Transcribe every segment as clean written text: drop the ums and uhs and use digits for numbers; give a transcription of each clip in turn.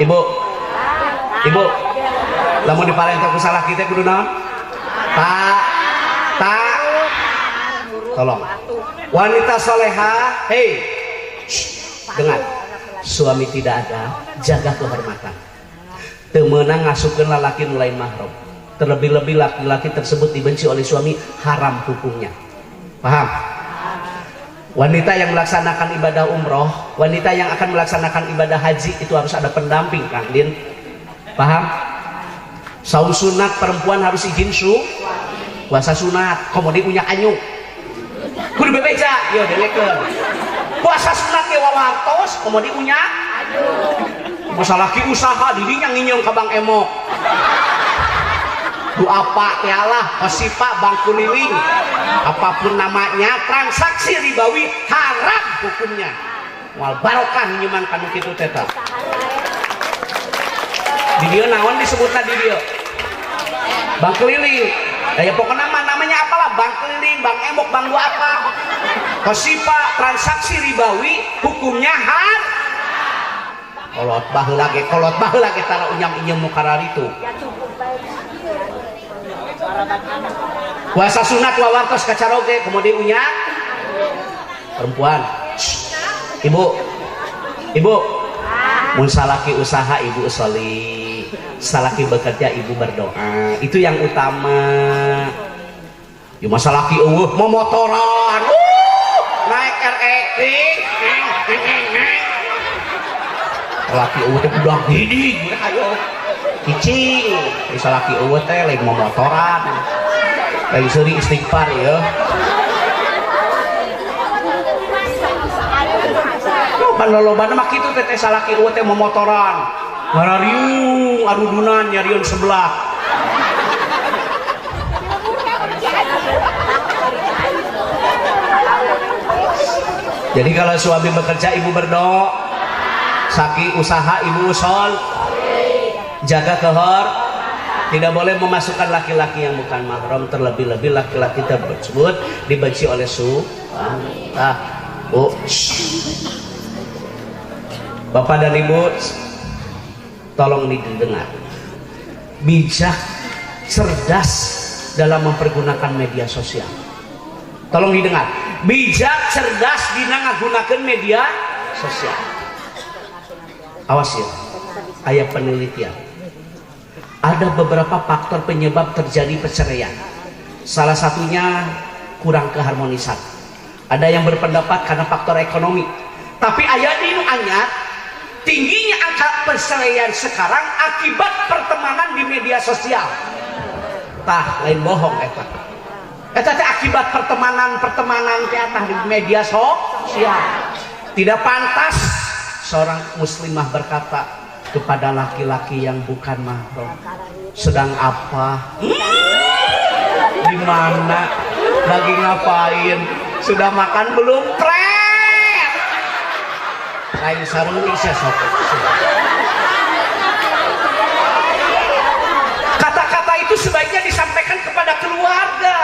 Ibu, ibu, lamun diparentah ku salaki teh kudu naon? Tak, tak, tolong. Wanita soleha, hei, shh, dengar. Suami tidak ada, jaga kehormatan. Teu meunang ngasupkeun lalaki nu lain mahram. Terlebih-lebih laki-laki tersebut dibenci oleh suami, haram hukumnya. Paham? Wanita yang melaksanakan ibadah umroh, wanita yang akan melaksanakan ibadah haji itu harus ada pendamping, Kang Din. Paham? Saum sunat perempuan harus izin su, puasa sunat, komo deui unyak anyuk. Kudu bebeja, yo dengekeun. Puasa sunat ge wawartos, komo deui unyak masa laki usaha didinya nginyeum ka Bang Emok. Du apa lah, kosipa, bank keliling, apapun namanya, transaksi ribawi haram hukumnya. Moal barokah nyiman kanu kitu teh tah. Di dieu naon disebutna di dieu? Bank keliling. Ya, pokoknya nama namanya apalah, bank keliling, bank emok, bank dua apa. Kosipa, transaksi ribawi hukumnya har. Kolot baheula ge, kolot baheula ge tara unyam inyeum nu kararitu. Puasa sunat wawartos kacaroge kemudian unyak perempuan. Ibu, ibu, mun salaki usaha ibu soli, salaki bekerja ibu berdoa, itu yang utama. Ya masa laki eueuh mau motoran, naik RX, laki eueuh teh budak hidig, ayo cicing, bisa laki eueuh teh lain mau motoran, lagi seuri istighfar ya. Pan lolobana mah kitu teh salaki eueuh teh momotoran. Ngarariung arudunan nyariun sebelah. Jadi kalau suami bekerja ibu berdoa, saki usaha ibu usol, jaga kehor, tidak boleh memasukkan laki-laki yang bukan mahram, terlebih-lebih laki-laki tersebut dibenci oleh suami. Ah, bu, Bapak dan Ibu, tolong didengar. Bijak, cerdas dalam mempergunakan media sosial. Tolong didengar. Bijak, cerdas dina ngagunakeun media sosial. Awas ya, aya penelitian. Ada beberapa faktor penyebab terjadi perceraian. Salah satunya kurang keharmonisan. Ada yang berpendapat karena faktor ekonomi. Tapi aya di nu anyar, tingginya angka perceraian sekarang akibat pertemanan di media sosial. Tah, lain bohong eta. Eta teh akibat pertemanan-pertemanan teh tah di media sosial. Tidak pantas seorang muslimah berkata kepada laki-laki yang bukan mahram, sedang apa? Di mana? Lagi ngapain? Sudah makan belum? Pret. Lain sarung sia sok. Kata-kata itu sebaiknya disampaikan kepada keluarga,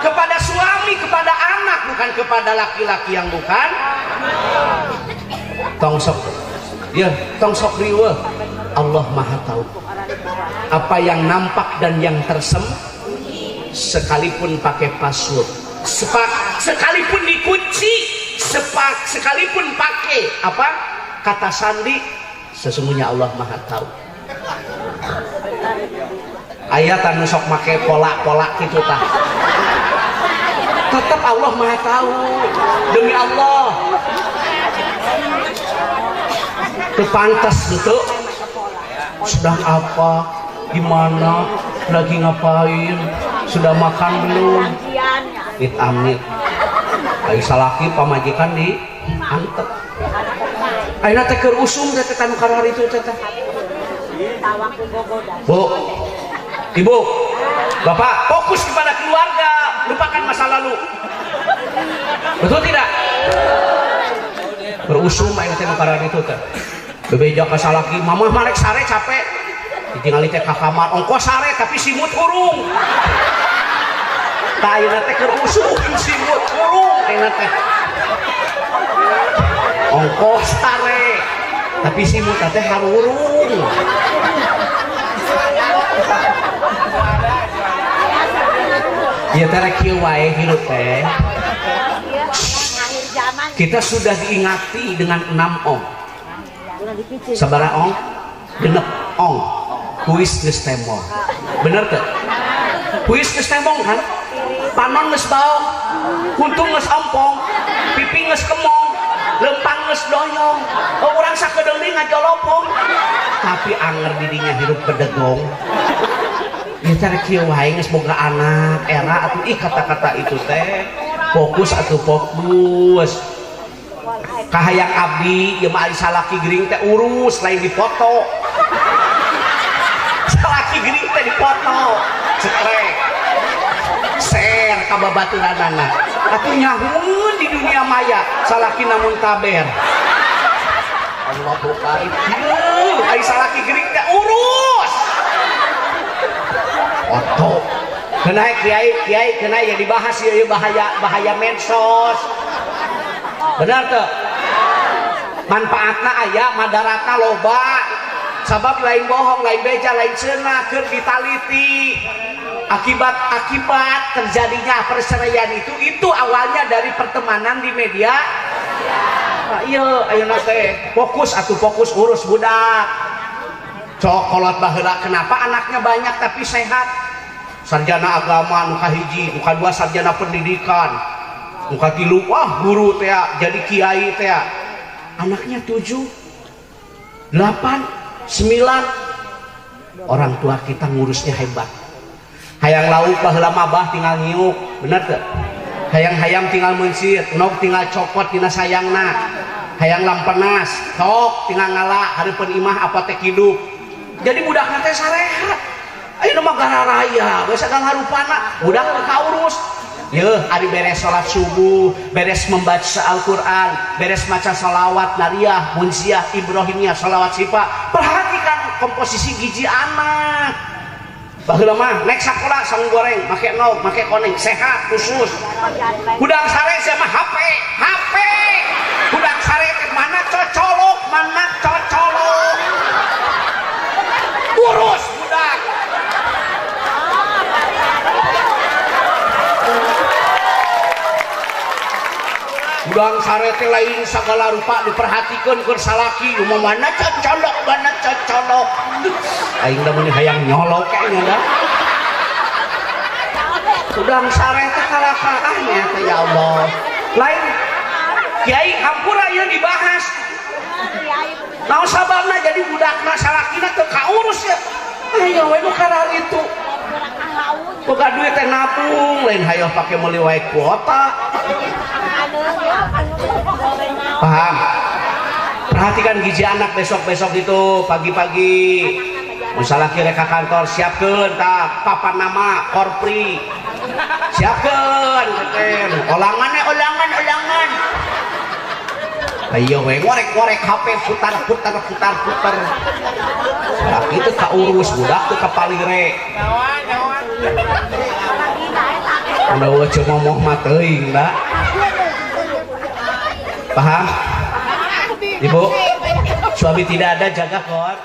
kepada suami, kepada anak, bukan kepada laki-laki yang bukan. Tong sok, ya, tong sok riweuh. Allah Maha Tahu apa yang nampak dan yang tersem, sekalipun pakai password, sekalipun dikunci, sekalipun pakai apa kata sandi, sesungguhnya Allah Maha Tahu. Ayat anu sok make pola-pola gitu tah, tetap Allah Maha Tahu. Demi Allah, teu pantas gitu. Sedang apa, di mana, lagi ngapain, sudah makan belum? It amit. Ai salaki pamajikan di antep. Ayeuna teh keur usum teh teh nu kararitu teh teh. Bu, Ibu, Bapak, fokus kepada keluarga, lupakan masa lalu. Betul tidak? Berusum ayeuna teh nu kararitu teh. Bebeja ka salaki, mamah marek sare capek. Ditinggali teh ka kamar, ongkos sare tapi simut hurung. Tah ayeuna teh keur usum simut hurung ayeuna teh. Ongkos sare. Tapi si muta teh harurung. Ya teh rek kieu wae hirup teh. Kita sudah diingati dengan 6 ong. Sabaraha ong? 6 ong. Kuis geus tembong. Bener teu? Kuis geus tembong kan? Panon geus baong, kuntung geus ompong, pipi geus kemong, lempang geus doyong. Oh, urang sakedeung deui ngajolopong. Tapi anger didinya hirup bedegong. Ya teh kieu wae geus boga anak, era atuh ih kata-kata itu teh. Fokus atuh fokus. Kahayang abdi ieu mah ari salaki gering teh urus lain dipoto. Salaki gering teh dipoto. Cetrek. Share ka babaturanana. Atuh nyahueun di dunia maya salaki namun taber. Allah buka itu. Ari salaki gering teh urus. Foto. Kena kiai kiai kena ya dibahas ieu bahaya bahaya medsos. Benar tuh? Manfaatna aya, madaratna loba. Sabab lain bohong, lain beja, lain cenah keur ditaliti. Akibat-akibat terjadinya perceraian itu awalnya dari pertemanan di media. Nah, iya, ayeuna teh fokus atuh fokus urus budak. Cokolot baheula kenapa anaknya banyak tapi sehat? Sarjana agama nu kahiji, nu kadua sarjana pendidikan, nu katilu wah guru teh jadi kiai teh. Anaknya 7, 8, 9. Orang tua kita ngurusnya hebat. Hayang lauk baheula mah bah tinggal nyiuk, bener teu? Hayang hayam tinggal meuncit, nog tinggal cokot dina sayangna. Hayang lampenas, tok tinggal ngala hareupeun imah apotek hidup. Jadi budakna teh sarehat. Ayeuna mah gararaya, geus sagala harupana, budak teu kaurus. Yeuh, ari beres salat subuh, beres membaca Al-Qur'an, beres maca salawat nariyah, munziah, ibrahimiyah, salawat sifat. Perhatikan komposisi gizi anak. Baheula mah naik sakola sangu goreng, make nog, make koneng, sehat khusus. Hudang sare sia mah HP, HP. Hudang sare teh mana cocolok, mana cocolok. Urus budak. Hudang sare teh lain sagala rupa diperhatikeun keur salaki, mah mana cocolok, mana cocolok. Aing da meuni hayang nyolok kayaknya dah. Hudang sare teh kalakaahnya teh ya Allah. Lain kiai hampura ieu dibahas. Naon sababna jadi budakna salakina teu kaurus ya. Ayo we nu kararitu. Boga duit teh nabung, lain hayo pake meuli wae kuota. Paham? Perhatikan gizi anak besok-besok itu pagi-pagi. Misalnya kira ke kantor siapkeun tah papan nama korpri. Siapkeun keten. Olangan olangan olangan. Ayo we ngorek-ngorek HP putar putar putar putar. Salaki teu kaurus budak teu kapalire. Udah cuma ngomong mah teuing da. Paham? Ibu, suami tidak ada jaga kor.